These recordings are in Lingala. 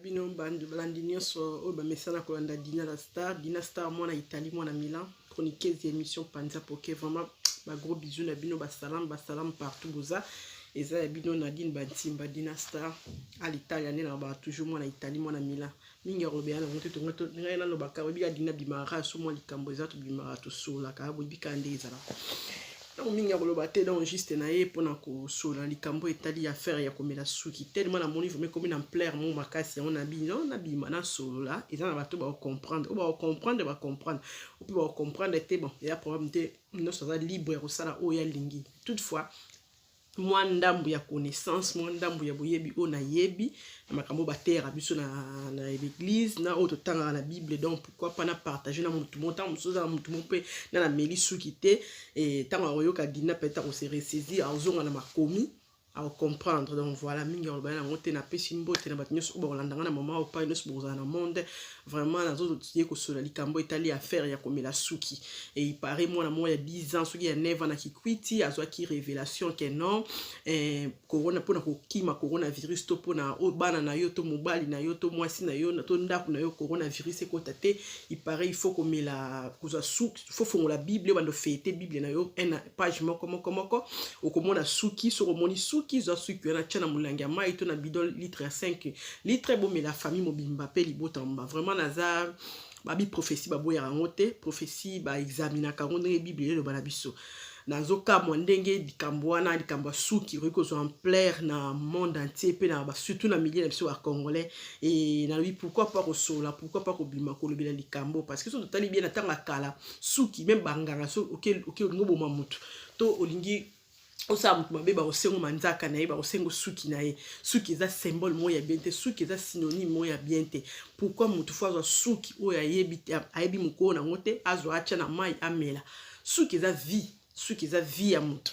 Bino balandi nyonso oyo bamesana kolanda Dina la Star, Dina Star mwana Italie, mwana Milan, chroniqueuse ya émission Panza Poke. Vraiment ba gros bisous na bino, basalam basalam partout boza. Eza ya bino Nadine Bantimba, Dina Star à l'Italie, nde na toujours mwana Italie, mwana Milan. Mingi ya kolobela nango te, ngai nalobaka oyebika Dina bimaka so mwa likambo eza, tobimaka, tosololaka, boyebika nde ezalaka. Donc mingi ya koloba te, donc juste na ye mpona kosola likambo etali affaire ya komela suki. Tellement namoni vraiment ekomi na ampleur mo makasi, yango na bino nabima nasolola. Eza na bato bakocomprendre, oyo bakocomprendre bacomprendre, oyo mpe bakocomprendre te, bon, eya problème te, nyonso aza libre ya kosala oyo alingi. Toutefois, mwa ndambu ya connaissance, mwa ndambu ya boyebi oyo nayebi na makambo bateyaka biso na l'église, na oyo totangaka na Bible, donc pourquoi pas na partage na motu mo. Ntango mosusu oza na motu mo mpe na nameli suki te, ntango akoyoka Dina, peut-être akose ressaisir, azonga na makomi, akocomprendre. Donc voilà, mingi aloba yango te. Napesi mbote na bato nyonso oyo bakolanda nga na mama opai nyonso bokozala na monde. Vraiment nazoye kosola likambo etali affaire ya komela suki. E il paraît mwana moko ya 10 ans, soki ya 9 ans, na Kikwiti, azwaki révélation ke non, corona, mpona kokima coronavirus, to mpona bana na yo to mobali na yo to mwasi na yo to ndako na yo coronavirus ekota te, il paraît il faut komela, kozwa suki, faut fongola Bible, bando feuilleter Bible na yo un page moko moko moko, okomona suki. Soki omoni suki, zwa suki wana, tia na molangi ya mai to na bidon litre ya 5 litre, bomela famille mobimba mpe libota mobimba. Vraiment naza babi prophétie baboyaka yango te, prophétie baexaminaka yango ndenge Bible eloba na biso. Nazokamwa ndenge likambo wana, likambo ya suki, okoki kozwa ampleur na monde entier mpe na surtout na milieu na biso ya Congolais. E nalobi pourquoi pas kosola, pourquoi pas kobima kolobela likambo, parce que so totali bien, na ntango ya kala, suki, même banganga, so oke olingi oboma motu to olingi osala moto mabe, bakosengo manzaka na ye, bakosengo suki na ye. Suki eza symbole moko ya bien te, suki eza synonyme moko ya bien te. Pourquoi motu faut azwa suki oyo ayebi te, ayebi mokolo nango te, azwa, atya na mai, amela? Suki eza vie, suki eza vie ya motu,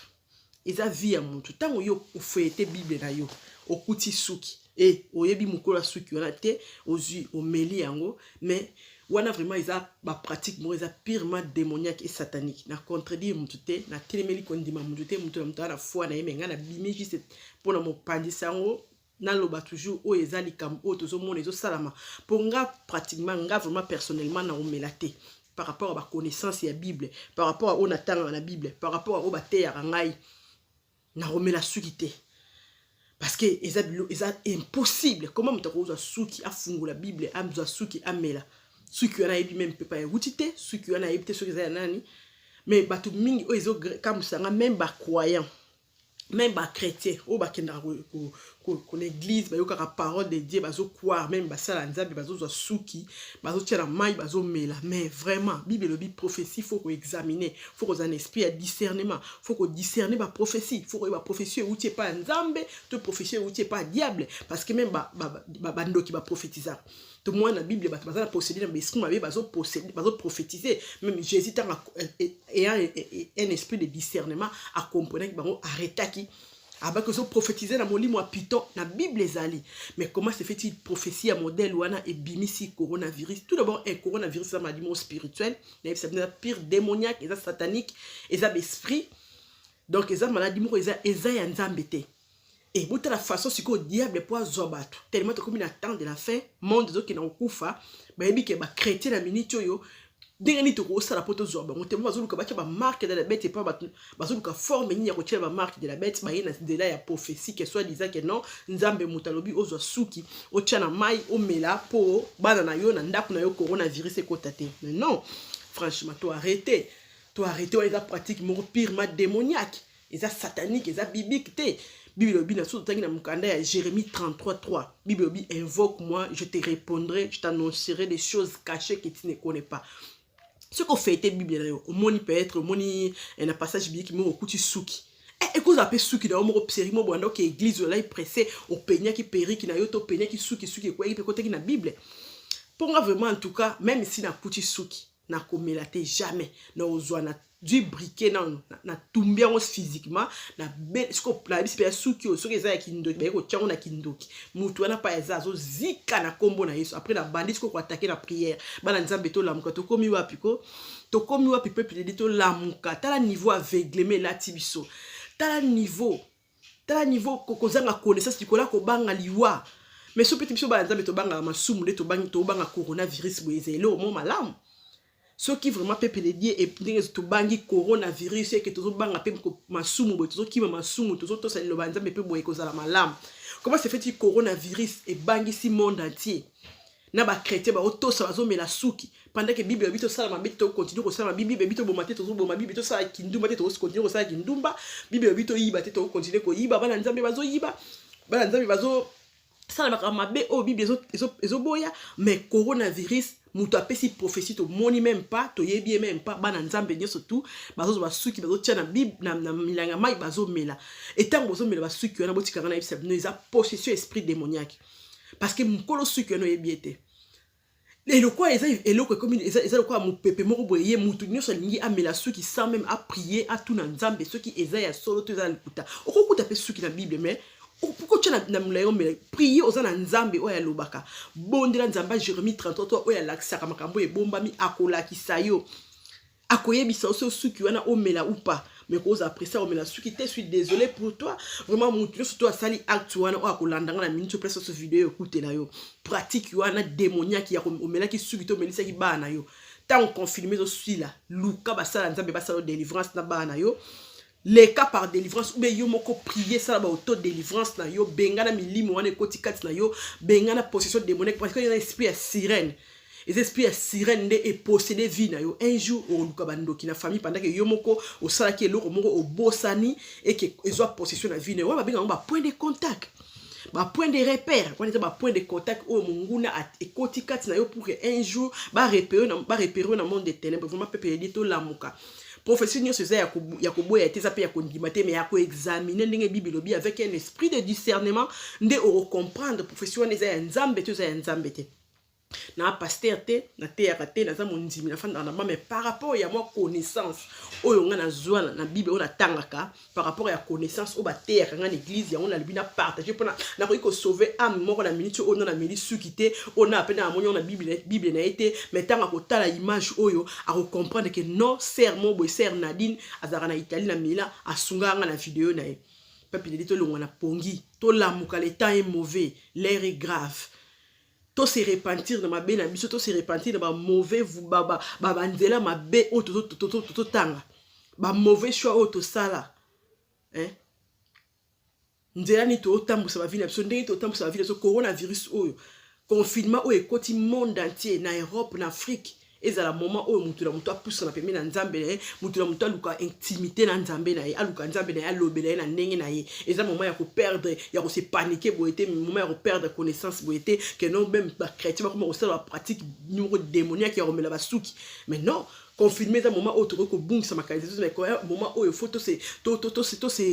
eza vie ya motu. Ntango yo ofeuilleter Bible na yo, okuti suki e oyebi mokolo ya suki wana te, ozwi, omeli yango, mais wana vraiment eza bapratique moko eza purement démoniaque et satanique. Na contredire motu te, natelemeli kondima motu te, motu na motu aza na foi na ye, mais ngai nabimi juste mpona mopandisa yango. Naloba toujours oyo eza likambo oyo tozomona ezosalama. Mpo nga pratiquement, nga vraiment personnellement, naomela te par rapport à baconnaissance ya Bible, par rapport à oyo natangaka na Bible, par rapport à oyo bateyaka ngai, nakomela suki te, parce que eza bilo, eza impossible. Comment moto akozwa suki, afungola Bible, azwa suki, amela suki wana? Ayebi même mpe pa ewuti te, suki wana ayebi te soki eza ya nani. Mais bato mingi oyo ezokamwisanga, même bacroyant, même bachrétien oyo bakendaka na église, bayokaka parole de Dieu, bazocroire, même basala Nzambe, bazozwa suki, bazotia na mai, bazomela. Mais vraiment, Bible elobi prophétie faut koexaminer, faut kozala na esprit ya discernement, faut kodiscerner baprophétie, faut koyeba prophétie euti epai ya Nzambe to prophétie euti epai ya diable, parce que même bandoki baprophétisaka. Tomona na Bible bato baza na possédé na baesprit mabe, bazoprophétise. Même Jésus, ntango ayant un esprit de discernement, akomprenaki bango, arrêtaki, abaki ozoprophétise na molimo ya python. Na Bible ezali. Mais comment se fait-il prophétie ya modèle wana ebimisi coronavirus? Tout d'abord, un coronavirus eza maladie moko spirituelle, nayebisa bino, eza pure démoniaque, eza satanique, eza baesprit. Donc eza maladie moko eza ya Nzambe te. E botala façon sikoyo diable mpo azwa bato, tellement tokomi na temps de la fin, monde ezokende kokufa. Bayebi ke bachrétien na minute oyo, ndenge nini tokosala mpo tozwa bango te? Mo bazoluka batya bamarque de la bête epa bato, bazoluka forme nini ya kotiela bamarque de la bête. Baye na nzela ya prophétie ke soi-disant ke non, Nzambe moto alobi ozwa suki, otya na mai, omela mpo bana na yo, na ndako na yo coronavirus ekota te. Mais non, franchement, to arrêter, to arrêter. Wana eza pratique moko purement démoniaque, eza satanique, eza biblique te. Bible elobi na so, totangi na mokanda ya Jérémie 33 3, Bible elobi: "Invoque moi, je te répondrai, je t'annoncerai des choses cachées que tu ne connais pas." Soki ofeuilleter Bible na yo, omoni peut-être, omoni na passage biblique moko, okuti suki, ekozala mpe suki na yo moko série mo bwanda oke église, olai pressé, openyaki perruque na yo to openyaki suki, suki ekweyaki mpe ekotaki na Bible. Mpo nga vraiment, en tout cas, même si nakuti suki, nakomela te, jamais. Nakozwa na dwi briquet nano, natumbi yango physiquement, nayebisi mpe ya suki oyo, soki eza ya kindoki, baye kotia yango na kindoki, mutu wana pa eza azozika na nkombo na Yesu. Après nabandi sikoyo koattaquer na prière. Bana Nzambe, tolamuka. Tokomi wapi ko? Tokomi wapi? Peuple de, tolamuka. Tala niveau aveuglement elati biso, tala niveau, tala niveau kozanga connaissance likolo ya kobanga liwa. Mais so peti biso bana Nzambe tobangaka masumu nde tobanga coronavirus boye, eza eloko mo malamu. Soki vraiment peuple de Dieu, ndenge tobangi coronavirus, eke tozobanga mpe masumu boye, tozokima masumu, tozotosa liloba ya Nzambe mpe boye, ekozala malamu. Comment se fait coronavirus ebangisi monde entier na bachrétien baotosa, bazomela suki, pendant que Bible ebi tosala mabe te, tokontinue kosala mabe? Bible ebi toboma te, tozoboma. Bible tosala kindumba te, tokontinue kosala kindumba. Bible ebi toyiba te, tokontinue koyiba. Bana Nzambe bazoyiba, bana Nzambe bazosala makambo mabe oyo Bible ezoboya. Mais coronavirus, moto apesi prophétie tomoni même pas, toyebi ye même pas. Bana Nzambe nyonso tu bazozwa basuki, bazotia na milanga mai, bazomela. Etango bozomela basuki wana, botikanga na yebisa bino, eza possession esprit démoniaque, parce que mokolo suki wana oyebi ye te. Eloko eza, eloko ekomi, eza lokola mopepe moko boye. Ye mutu nyonso alingi amela suki sans même aprier, atuna Nzambe soki eza ya solo to eza ya lokuta. Okokuta mpe suki na Bible, mais pourquoi otya na molai omela? Prier, oza na Nzambe oyo alobaka. Bondela Nzambe ya Jérémie 33 oyo alakisaka makambo oyo ebombami. Akolakisa yo, akoyebisa yo so suki wana omela ou pas. Mais kozala pressé omela suki te, suis désolé pour toi. Vraiment, motu nyonso to asali acte wana, oyo akolanda nga na minute, place nyonso video ekutela yo, pratique wana démoniaque ya omelaki suki to omelisaki bana na yo, ntango confinement ezosila, luka basala Nzambe, basala délivrance na bana na yo. Leka par délivrance ou bien yo moko prier, sala ba auto délivrance na yo, bengana milimo wana ekoti kati na yo, bengana possession démoniaque, parce que eza esprit ya sirène. Eza esprit ya sirène nde eposséder vie na yo. Un jour oluka bandoki na famille, pendant que yo moko osalaki eloko moko, obosani, eke ezwa possession na vie na yo. Wana babenga yango bapoint de contact, bapoint de repère. Wana eza bapoint de contact oyo monguna ekoti kati na yo pour que un jour barepérer yo na monde de ténèbre. Vraiment, peuple de Dieu, tolamuka. Prophétie nyonso eza ya koboya te, eza mpe ya kondima te, mais ya koexaminer ndenge Bible elobi, avec un esprit de discernement, nde okocomprendre prophétie wana eza ya Nzambe te, eza ya Nzambe te. Na pasteur te, nateyaka te, naza mondimi, nafandaka na ba, mais par rapport ya mwa connaissance oyo ngai nazwa na Bible, oyo natangaka, par rapport ya connaissance oyo bateyaka ngai na église, yango nalobi na partage, mpona nakoki kosauver âme moko na minute oyo. Na nameli suki te, oyo na ape na amoni yango na Bible na ye te, mais ntango akotala image oyo, akocomprendre que non, sœur mo boye, sœur Nadine, azalaka na Italie, na Milan, asungaka nga na video na ye. Peuple de Dieu, tolongwa na pongi, tolamuka. Le temps est mauvais, l'heure est grave. To se repentir na mabe na biso, to se repentir na bamauvais, banzela mabe oyo totanga, bamauvais choix oyo tosala. Nzela nini tootambwisa bavie na biso, ndenge tootambwisa bavie na biso? Coronavirus oyo, confinement oyo ekoti monde entier, na Europe, na Afrique, ezala moment oyo motu na motu apusana pembeni na Nzambe na ye, motu na motu aluka intimité na Nzambe na ye, aluka Nzambe na ye, alobela ye na ndenge na ye. Eza moment ya koperdre, ya kose paniquer boye te, moment ya koperdre connaissance boye te, que non, même bachrétien bakoma kosala bapratique moko démoniaque ya komela basuki. Mais non, confinement eza moment oyo tokoki kobungisa makanisi, mais moment oyo faut tose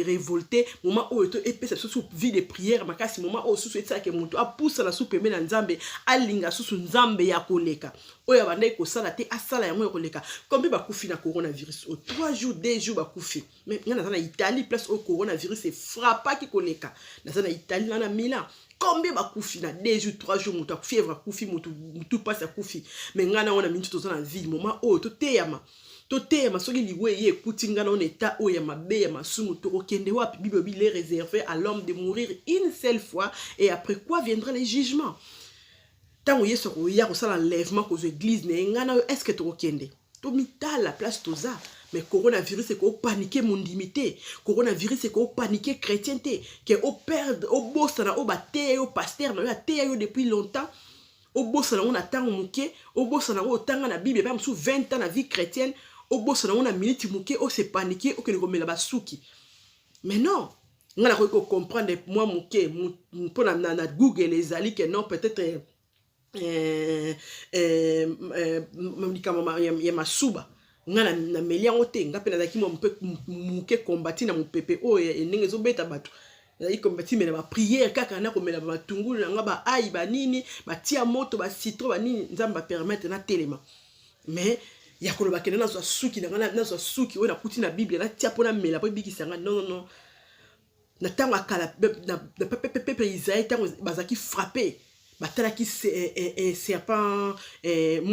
révolter, moment oyo to epesa biso vie de prière makasi, moment oyo susu etisalaka moto apusana su pembeni na Nzambe, alinga susu Nzambe ya koleka oyo abandaki kosala te, asala yango ya koleka. Combien bakufi na coronavirus o 3 jours, 2 jours bakufi? Mais nga naza na Italie, place oyo coronavirus efrappaki koleka. Naza na Italie, na Milan. Combien bakufi na 2 jours, 3 jours? Moto fièvre akufi, motu motu mpasi akufi. Mais ngai na wana mingi toza na vie, moment oyo toteyama, toteyama. Soki liwa eye ekuti ngai na wana eta oyo ya mabe, ya masumu, tokokende wapi? Bible elobi: "Il est réservé à l'homme de mourir une seule fois, et après quoi viendra le jugement." Ntango Yesu akoya kosala enlèvement, kozwa église na ye, ngai na oyo, est ce que tokokende? Tomitala place toza. Mais coronavirus ekopaniquer mondimi te, coronavirus ekopaniquer chrétien te, que operdre, obosana oyo bateya yo, pasteur na yo ateya yo depuis longtemps, obosana yango na ntango moke, obosana yango otanga na Bible mpe mosusu 20 ans na vie chrétienne, obosana yango na minute moke, ose paniquer, okende komela basuki. Mais non, ngai nakoki kocomprendre mwa moke mpo na Google ezali que non, peut-être likambo ya masuba, nga nameli yango te. Nga mpe nazalaki mwa moke kombati na mopepe oyo ndenge ezobeta bato, nazalaki kombati, mais na baprière kaka, na komela bamatungulu na nga, baail, banini, batia moto, bacitron, banini, Nzambe apermettre natelema. Mais ya koloba kende nazwa suki na nga, nazwa suki oyo nakuti na Bible, natia mpo namela mpo ebikisa nga, non, non, non. Na ntango ya kala, na peuple Israel, ntango bazalaki frappé, batalaki serpent,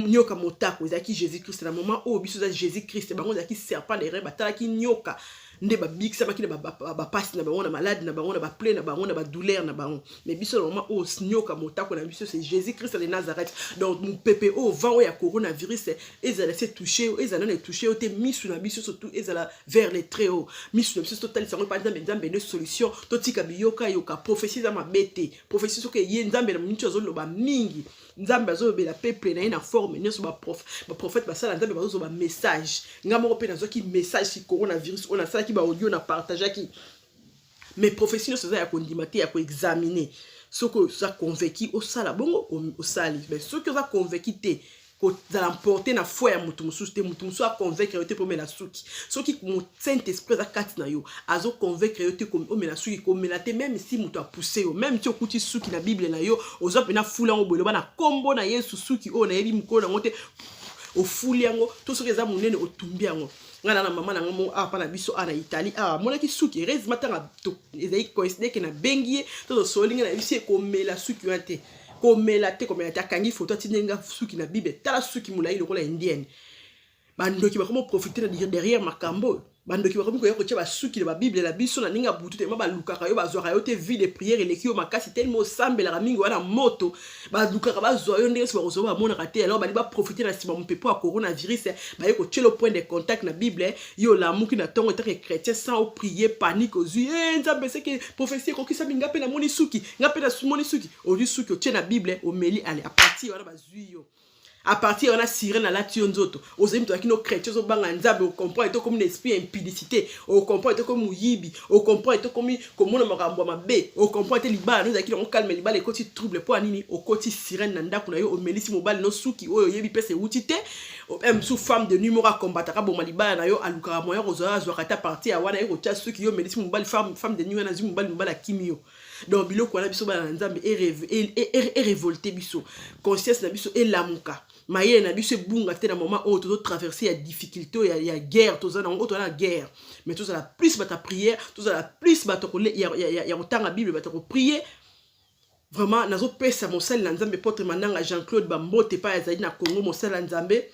nyoka motako, ezalaki Jésus Christ. Na moment oyo biso eza Jésus Christ, bango ezalaki serpent d'airain. Batalaki nyoka. Nde babikisamaki na bapasi na bango, na maladi na bango, na baplaies na bango, na badouleur na bango. Mais biso na moment oyo, nyoka motako na biso, c'est Jésus Christ de Nazareth. Donc mopepe oyo, vent oyo ya coronavirus, ezala se touche, ezala nano etouche yo te. Misu na biso surtout ezala vers le très haut. Misu na biso totalisa yango epa Nzambe. Nzambe nde solution. Totika biyoka yoka. Prophétie eza mabe te. Prophétie soki eye, Nzambe na miniti azoloba mingi. Nzambe azolobela peuple na ye na forme nyonso. Baprophète, basala Nzambe, bazozwa bamessage. Nga moko mpe nazwaki message si coronavirus oyo, nasalaki baaudio, na partageaki. Mais prophétie nyonso eza ya kondima te, ya koexaminer. Soki oza convaincu, osala bongo, osali. Mais soki oza convaincu te, kozala emporté na foi ya moto mosusu te. Moto mosusu aconvaincre yo te mpo omela suki. Soki Saint Esprit aza kati na yo, azoconvaincre yo te omela suki, komela te. Même si moto apousse yo, même si okuti suki na Bible na yo, ozwa mpena fula yango boye, loba na nkombo na Yesu, suki oyo nayebi mokolo yango te, ofuli yango. To soki eza monene, otumbi yango. Ngai na mama na nga moko awa mpa na biso awa na Italie awa, amonaki suki. Heureusement, ntango ezali coïncide ke nabengi ye to tosoli, ngai nayebisi ye komela suki wana te, komela te, komela te. Akangi foto, atindi nga suki na Bible. Tala suki molai lokola indienne. Bandoki bakomi profiter na derrière makambo oyo. Bandoki bakomi koya kotia basuki na babible na biso na ndenge ya butu. Tema balukaka yo, bazwaka yo te. Vie de prière eleki yo makasi telema, osambelaka mingi wana, moto balukaka bazwa yo ndenge so bakozwa, bamonaka te. Alors bali baprofiter na nsima mopepo ya coronavirus, baye kotia le point de contact na Bible. Yo olamuki na ntongo etake chrétien sans oprier, panique ozwi. E Nzambe, seke prophétie ekokisami. Nga mpe namoni suki, nga mpe namoni suki. Ozwi suki, otie na Bible, omeli. Ale, à partir wana bazwi yo. À partir wana, sirène alati yo nzoto. Ozali moto akino chrétien, ozobanga Nzambe, ocomprendre te, okomi na esprit ya impudicité, ocomprendre te, okomi moyibi, ocomprendre te, okomi komona makambo ya mabe, ocomprendre te. Libala no ezalaki nango calme, libala ekoti trouble. Mpo ya nini? Okoti sirène na ndako na yo, omelisi mobali no suki oyo oyebi mpesa ewuti te. Mosusu femme de nuit moko akombataka boma libala na yo, alukaka moyen kozwa, azwaka te. À partir ya wana, ye kotia suki, yo omelisi mobali. Femme de nuit wana azwi mobali, mobali akimi yo. Donc biloko wana, biso bana na Nzambe, erévolte biso, conscience na biso elamuka, mayele na biso ebunga te. Na moment oyo tozotraverse ya difficulté oyo ya guerre, toza nango, toza na guerre, mais tozala plus bato ya prière, tozala plus bato ya kotanga Bible, bato ya koprier. Vraiment, nazopesa mosali na Nzambe Potre Mananga Jean Claude bambote epai azali na Congo, mosali ya Nzambe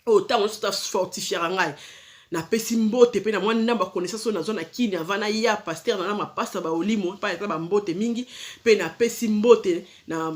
oyo ntango nyonso tafortifiaka ngai. Napesi mbote mpe na mwa ndambo ya connaissance oyo nazwa na kini avant naya, pasteur na nga Mapasa Baolimo mpa eza, bambote mingi. Mpe napesi mbote na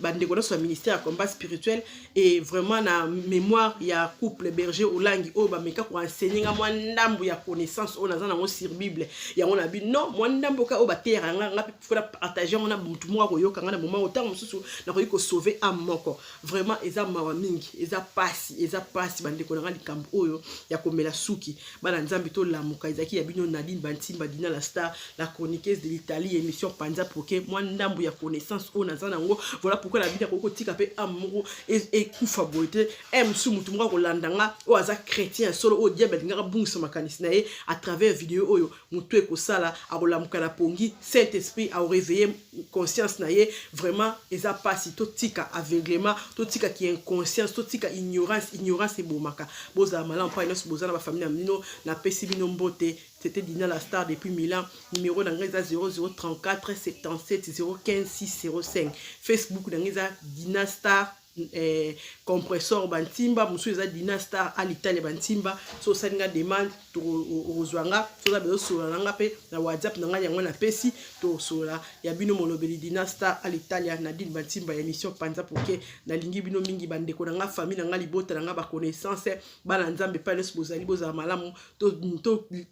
bandeko nyonso ya ministère ya combat spirituel et vraiment na mémoire ya couple Berger Olangi oyo bameka koenseigner nga mwa ndambo ya connaissance oyo naza nango sur Bible. Yango na bino mwa ndambo ka oyo bateyaka nga, nga mpe faut na partage yango na motu moko akoyoka nga na moment oyo. Ntango mosusu nakoki kosauver âme moko. Vraiment, eza mawa mingi, eza pasi, eza pasi, bandeko na nga, likambo oyo ya komela suki. Bana Nzambe, tolamuka. Ezalaki ya bino Nadine Bantimba, Dina la star, la chroniqueuse de l'Italie, émission Panza Poke. Mwa ndambo ya connaissance oyo naza nango, voilà pourquoi na bino akoki kotika mpe âme moko ekufa boye te. E mosusu motu moko akolanda nga oyo aza chrétien ya solo, oyo diable alingaka bungisa makanisi na ye, à travers video oyo, motu ekosala akolamuka na pongi, Saint Esprit aoréveille conscience na ye. Vraiment, eza mpasi. Totika aveuglement, totika ki inconscience, totika ignorance. Ignorance ebomaka. Bozala malamu mpo nyonso boza na bafamille na bino. Napesi bino mbote. C'était Dina la star depuis Milan. Numéro na ngai eza 0034 77 015 605. Facebook na ngai eza Dina Star compressor Bantimba. Mosusu eza Dina Star Alitale Bantimba. So osali nga demande, okozwa nga. Soza bezosolola na nga mpe na WhatsApp na ngai, yango napesi, tosolola. Ya bino molobeli Dina Star Alitalia, Nadine Bantimba ya émission Panza Poke. Nalingi bino mingi, bandeko na nga, famille na nga, libota na nga, baconnaissance, bana Nzambe epai nyonso bozali. Bozala malamu.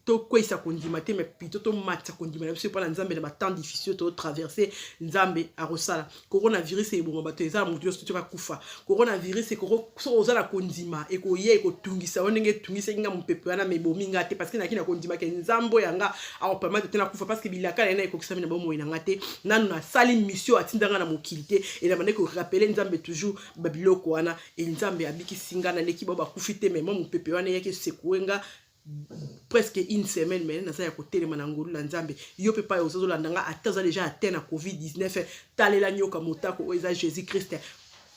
Tokweyisa kondima te, mais plutôt tomatisa kondima na biso epai na Nzambe. Na batemps difficile totraverse, Nzambe akosala. Coronavirus eboma bato, eza na motu nyonso totika kufa. Coronavirus, soki oza na kondima, ekoya, ekotungisa yo ndenge etungisaki nga mopepe wana, ma ebomi nga te, parce que naki na kondima ke Nzambe oyo yanga akopermettre te nakufa, parce que bilaka na ye na ekokisami na bomoi na nga te. Nanu nasali mission atindanga na mokili te. Elamba nde korappeler Nzambe toujours babiloko wana. E Nzambe abikisi nga, naleki bao bakufi te, mais mwa mopepe wana eyaki esecouer nga presque une semaine, mais naza ya kotelema na ngolu na Nzambe. Yo mpe pai ozolanda nga, ata oza déjà atteint na COVID-19, talela nyoka motako oyo eza Jésus Christ.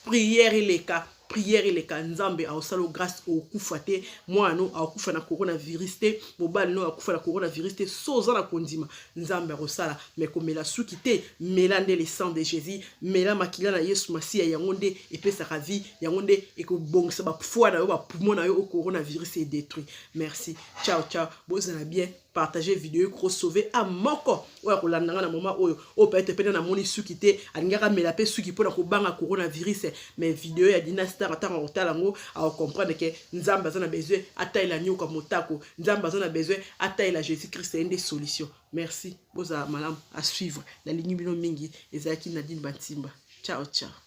Prière eleka. Prière eleka, Nzambe aosala grâce, okufa te. Mwana no akokufa na coronavirus te, mobali no akufa na coronavirus te. So oza na kondima, Nzambe akosala. Mais komela suki te, mela nde le sang de Jésus, mela makila na Yesu Masiya. Yango nde epesaka vie, yango nde ekobongisa bafoie na yo, bapoumon na yo o coronavirus edétruit. Merci, ciao ciao, bozala bien. Partage vidéo, ekosauve a moko oyo akolanda nga na moment oyo. Oyo peut-être mpe namoni suki te, alingaka amela mpe suki mpona kobanga coronavirus, mais vidéo ya Dina Star, ntango akotala yango, akocomprendre ke Nzambe aza na besoin atayela nyoka motako, Nzambe aza na besoin atayela Jésus Christ, ye nde solution. Merci, bozala malamu. À suivre, nalingi bino mingi. Ezalaki Nadine Bantimba. Ciao ciao.